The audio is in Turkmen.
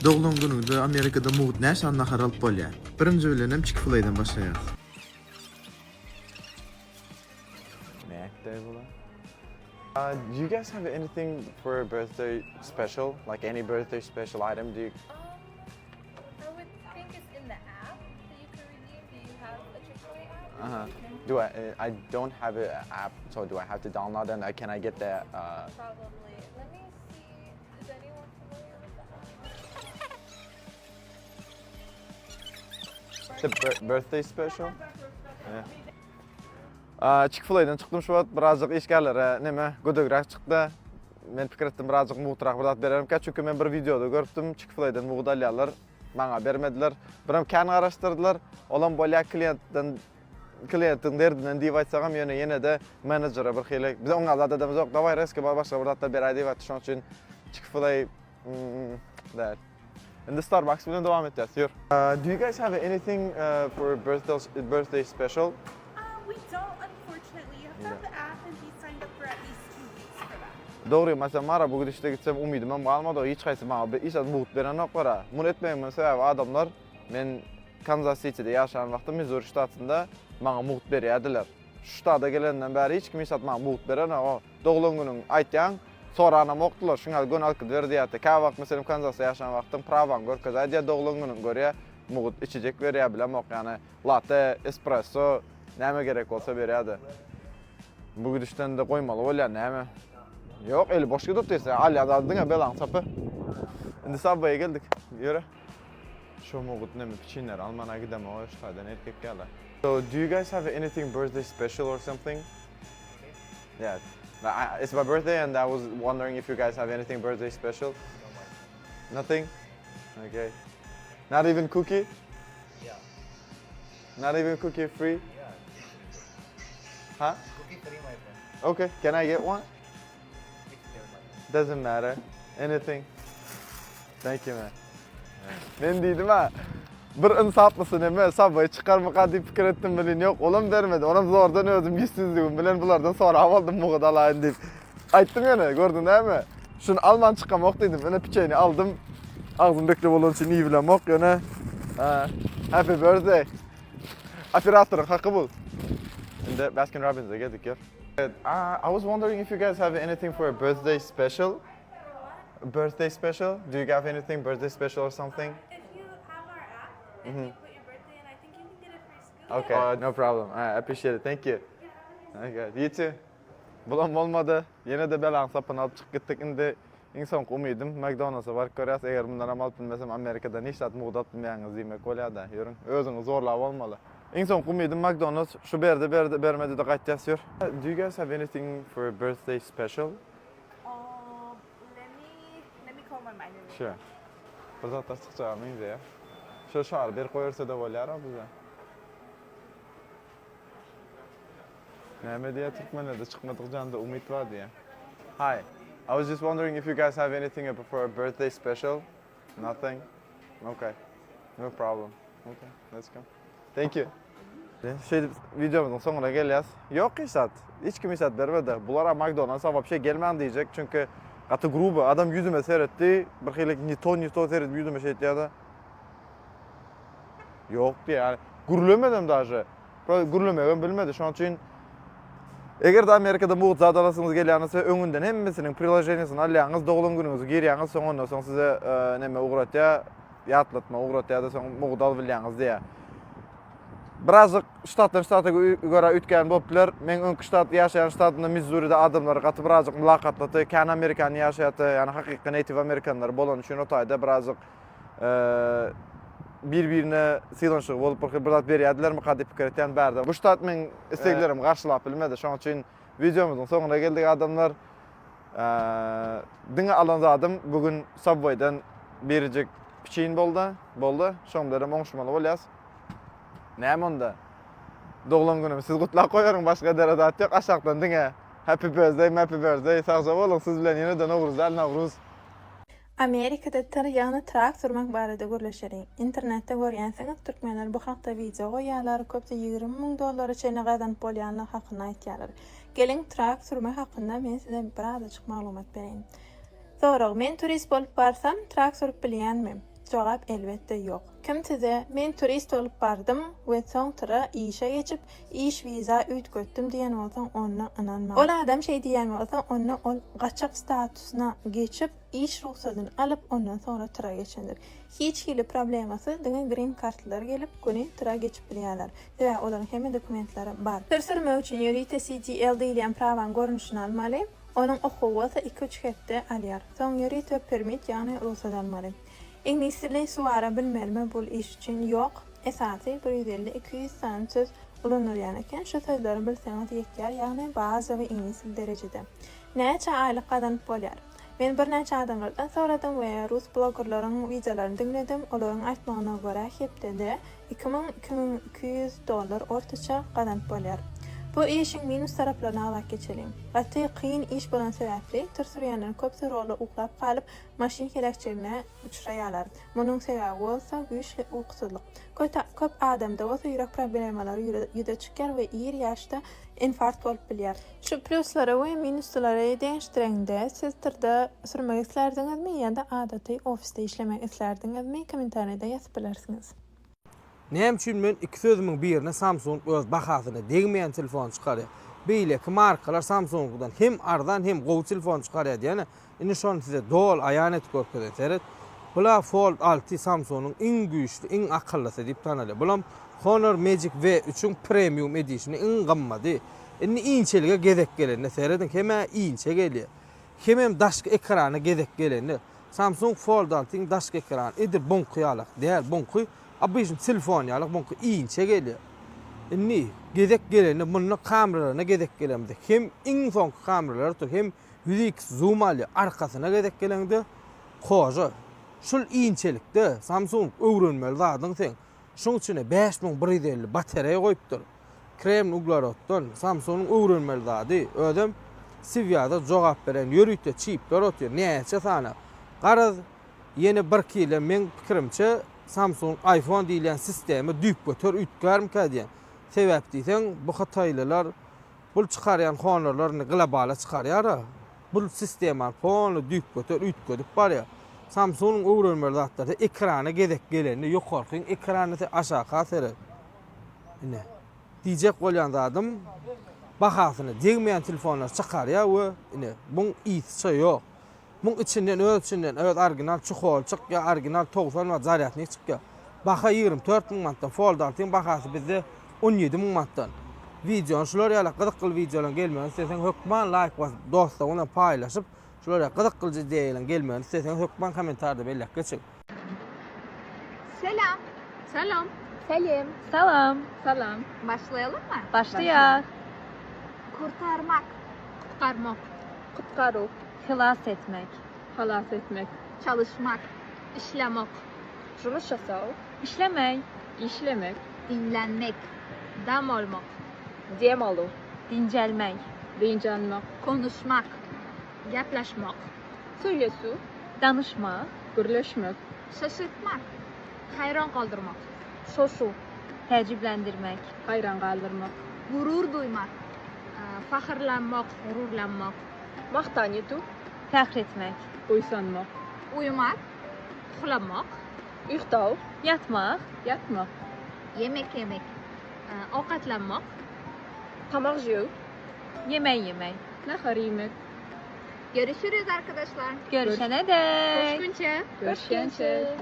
Doglan günüňde Amerikada mugt näçe sany nahar alyp bolýar? Birinji bilenem Chick-fil-A-dan başlaýarys. Nätdi bular? Uh, do you guys have anything for a birthday special? Like any birthday special item? Do you? Um, I would think it's in the app that you can redeem. Do you have a Chick-fil-A app? Uh-huh. Do I? uh, I don't have an app, so do I have to download and uh, can I get the? Uh, Probably. Let me see. Is anyone familiar with the app? the bir- birthday special? Yeah. Uh, Chick-fil-A'dan çykdym şu wagt birazjyk işgärlere neme gödegräk çykdy. Men pikir etdim birazjyk mugtrak bir zat berermkä çünki men bir wideoda görüpdim Chick-fil-A'dan mugt alýarlar. Maňa bermediler. Birem kän garaşdyrdylar. Olam bolýar klientden klientiň derdinden diýip aýtsagam ýöne ýene-de menejere bir hili biz oňa zat edemizok daway reski bar başga bir zatlar beräý diýip aýtdy şonuň üçin Chick-fil-A mm, däl. Indi Starbucks bilen dowam etýäs. Ýör. Uh, do you guys have anything uh, for birthday birthday special? Uh, we don't, unfortunately. You have to have the app and be signed up for at least two weeks for that. Dogry, meselem, mara bu gidişde gitsem umydymam galmady. Hiç haýsy maňa bir hiç zat mugt berenok bara. Muny etmegimin sebäbi adamlar men Kansas City'de ýaşan wagtym Missouri ştatynda maňa mugt berýärdiler. Şu ştada gelenden bäri hiç kim hiç zat maňa mugt berenok. O doglan günüň aýtýaň, soranamokdylar. Şuňa göni alyp gidiber diýýärdi. Käwagt meselem Kanzasda ýaşan wagtym prawaňy görkezäý diýýär, doglan günüň görýär, mugt içijek berýär, bilemok ýany latte, espresso näme gerek bolsa berýärdi. Bu gidişden-de goýmaly bolýar näme? Ýok, eli boş gidip otyrsa, alýan zady diňe belaň çapy. Indi Subway-e geldik. Ýöre. Şu mugut neme piçinleri almana gidemok şu taýdan erkek ýaly. So, do you guys have anything birthday special or something? Yeah. I, it's my birthday and I was wondering if you guys have anything birthday special. Nothing? Okay. Not even cookie? Yeah. Not even cookie free? Yeah. Huh? Cookie free, my friend. Okay. Can I get one? Which flavor, my friend? Doesn't matter. Anything. Thank you man. Men diýdim ha. Bir ynsaplysy neme Subway çykarmyka diýip pikir etdim welin ýok, olam bermedi. Onam zordan özüm ýüzsüzligim bilen bulardan sorap aldym mugy alaýyn diýip. Aýtdym ýöne, gördüň dämi? Şuny alman çykamok diýdim. Ine piçeni aldym. Agzym bekli bolany üçin iýibilemok ýöne. Ha, Happy birthday. Operatoryň haky bul. Indi Baskin Robbins'e geldik ýör. Uh, I was wondering if you guys have anything for a birthday special. Birthday special? Do you have anything birthday special or something? If you have our app and you put your birthday in, I think you can get a free scooter. Okay, uh, no problem. I appreciate it. Thank you. Okay, you too. Bulam bolmady. Ýene-de belaň sapyny alyp çykyp gitdik. Indi iň soňky umydym McDonald's'a baryp görýäs. Eger mundan hem alyp bilmesem Amerikadan hiç zat mugt alyp bilmeýäňiz diýmek bolýar-da. Ýörüň. Özüňi zorlap bolmaly. Iň soňky umydym McDonald's. Şu berdi berdi bermedi-de gaýtýas ýör. Do you guys have anything for a birthday special? Um, let me let me call my manager. Sure. Bir zatlar çykjaga meňzeýär. Şu şary berip goýberse-de bolýar-a bize. Näme diýýär türkmenlerde çykmadyk janda umyt bar diýýär. Hi. I was just wondering if you guys have anything for a birthday special? Nothing? Okay. No problem. Okay, let's go. Thank you. Şeýdip wideomyzyň soňuna gelýäs. Ýok hiç zat. Hiç kim hiç zat bermedi. Bulara McDonald's'a вообще gelmäň diýjek. Çünki gaty gruby. Adam ýüzüme seretdi. Bir hili не то не то seredip ýüzüme şeýtýär-de. Ýok diýýär. Yani gürlemedem daže. Gürlemegem bilmedi. Şonuň üçin Eger-de Amerikada mugt zat alasyňyz gelýän bolsa, öňünden hemmesiniň priloženiýesini alýaňyz, doglan günüňizi girýäňiz, soň ondan soň size e, neme ugratýar, ýatlatma ugratýar-da, soň mugt alyp bilýäňiz diýýär. Birazjyk ştatdan ştata görä üýtgän bolup biler. Men öňki ştat ýaşaýan ştatymda Missouride adamlar gaty birazjyk mylakatlydy, kän amerikan ýaşaýardy, ýagny hakyky native amerikanlar bolany üçin o taýda birazjyk bir-birine sylanşygy bolup bir, bir zat berýärdilermika diýip pikir etýän bärde. Bu ştat meň isleglerimi garşylap bilmedi. Şonuň üçin wideomyzyň soňuna geldik adamlar. Diňe alan zadym bu gün Subway-den birjik piçin boldy. Boldy. Şoň bilen oňuşmaly bolýas. Näme onda? Doglan günümi siz gutlap goýaryň, başga edere zat ýok. Aşakdan diňe Happy birthday, happy birthday. Sagja boluň. Siz bilen ýene-de Nowruz däl, Nowruz. Amerikada tyr, ýagny trak sürmek barada gürleşeliň. Internetde görýänsiňiz, türkmenler bu hakda wideo goýýarlar, köpüsi 20 müň dollara çenli gazanyp bolýanlygy hakynda aýtýarlar. Geliň, trak sürmek hakynda men size birazajyk maglumat bereýin. Sorag, Men turist bolup barsam, trak sürüp bilýänmi? Jogap elbetde ýok. Kim size men turist bolup bardym we soň tyra işe geçip iş wiza üýtgetdim diýen bolsaň onda ynanmaň. Ol adam şeý diýýän bolsa onda ol gaçak statusyna geçip iş rugsadyny alyp ondan soňra tyra geçendir. Hiç hili problemasyz diňe green kartlylar gelip göni tyra geçip bilýärler. Sebäbi olaryň hemme dokumentleri bar. Tyr sürmek üçin ýörite CDL diýilýän prawaň görnüşini almaly. Onuň okuwy bolsa iki-üç hepde alýar. Soň ýörite permit ýagny rugsat almaly. Iňlis dilini suwara bilmelimi bul iş üçin? Ýok. Esasy 150 200 sany söz ulanylýan eken şu sözleri bilseňiz ýetýär ýagny bazawy iňlis dili derejede. Näçe aýlyk gazanyp bolýar? Men birnäçe adamlardan soradym we rus bloggerleriň wideolaryny diňledim olaryň aýtmagyna görä hepdede 2000 2200 dollar ortaça gazanyp bolýar. Bu işiň minus taraplaryny agzap geçeliň. Gaty kyn iş bolan sebäpli tyr sürýänleriň köpüsi rolda uklap galyp maşyn heläkçiligine uçraýarlar. Munuň sebäbi bolsa güýçli ukusyzlyk. Köp adamda bolsa ýürek problemalary ýüze çykýar we ir ýaşda infarkt bolup bilýär. Şu plýuslary we minuslary deňeşdireňde siz tyrda sürmek islärdiňizmi ýa-da adaty ofisde işlemek islärdiňizmi kommentariýada ýazyp bilersiňiz. Näme üçin men iki sözümiň birine Samsung öz bahasyna degmeýän telefon çykarýar. Beýleki markalar Samsungdan hem arzan hem gowy telefon çykarýar diýene indi şony size doly aýan edip görkezeýin. Seret. Bula Fold 6 Samsungyň iň güýçli, iň akyllysy diýip tanalýar. Bulam Honor Magic V3-iň Premium Edition-y iň gymmady. Indi inçelige gezek gelende serediň hem-ä inçe gelýär. Hemem daşky ekrana gezek gelende Samsung Fold 6-yň daşky ekrany edil buňky ýalak däl. Buňky obyçny telefon ýalak, buňky inçe gelýär. Indi gezek gelende munda kameralaryna gezek gelemizde hem iň soňky kameralar otyr, hem 100x zoom alýar. Arkasyna gezek geleňde koža. Şul inçelikde Samsung öwrenmeli zadyň seň. Şuň içine 5150 batareýa goýupdyr. Kremniý ugleroddan Samsung-yň öwrenmeli zady, özem Swiýada jogap beren ýörite çipler otyr, näçe sany. Garaz, ýene birki ýyldan meň pikirimçe Samsung iPhone diýilýän sistema düýpgöter üýtgärmikä diýen. Sebäp diýseň, bu hytaýlylar bul çykarýan Honor-lar indi globala çykarýar-a. Bul sistemany polny düýpgöter üýtgedip barýar. Samsung-yň öwrenmeli zatlary ekrana gezek gelende ýokarkyň ekranyna sen aşaka seret. Ine, diýjek bolýan zadym, bahasyna degmeýän telefonlar çykarýar we ine, muň ysy ýok. Muň içinden öz içinden öz original çuhol çykýar, original 90 watt zarýadnik çykýar. Baha 24 müň manatdan, Fold 6-yň bahasy bizde 17 müň manatdan. Wideony şular ýaly gyzykly wideolaryň gelmegini isleseň hökman laýk basyp, dostlaryň bilen paýlaşyp, şular ýaly gyzyklyja ideýalaryň gelmegini isleseň hökman kommentariýada belläp geçiň. Selam. Salam. Selam. Salam. Salam. Başlayalım mı? Başlaýas. Kurtarmak. Gutkarmak. Gutkaruw. Halas etmek. Halas etmek. Çalışmak. Işlemek. Jumuş ýasaw. Işlemek. Işlemek. Dinlenmek. Dam almak. Dem aluw. Dincəlmək. Dynç almak. Konuşmak. Gepleşmek. Söýleşiw. Danışmak. Gürleşmek. Şaşırtmak. Haýran galdyrmak. Şoşuw. Təəccübləndirmək. Haýran galdyrmak. Gurur duymak. Pahyrlanmak, gururlanmak. Mahtan ýetuw. Fəxr etmək. Buýsanmak. Uyumak. Uklamak. Uýkdaw. Yatmaq. Ýatmak. Yemek yemek. Owkatlanmak. Tamak žew. Yemək yemək. Nahar iýmek. Görüşürüz arkadaşlar. Görüşənədək. Görüşgünçe. Görüşgünçe.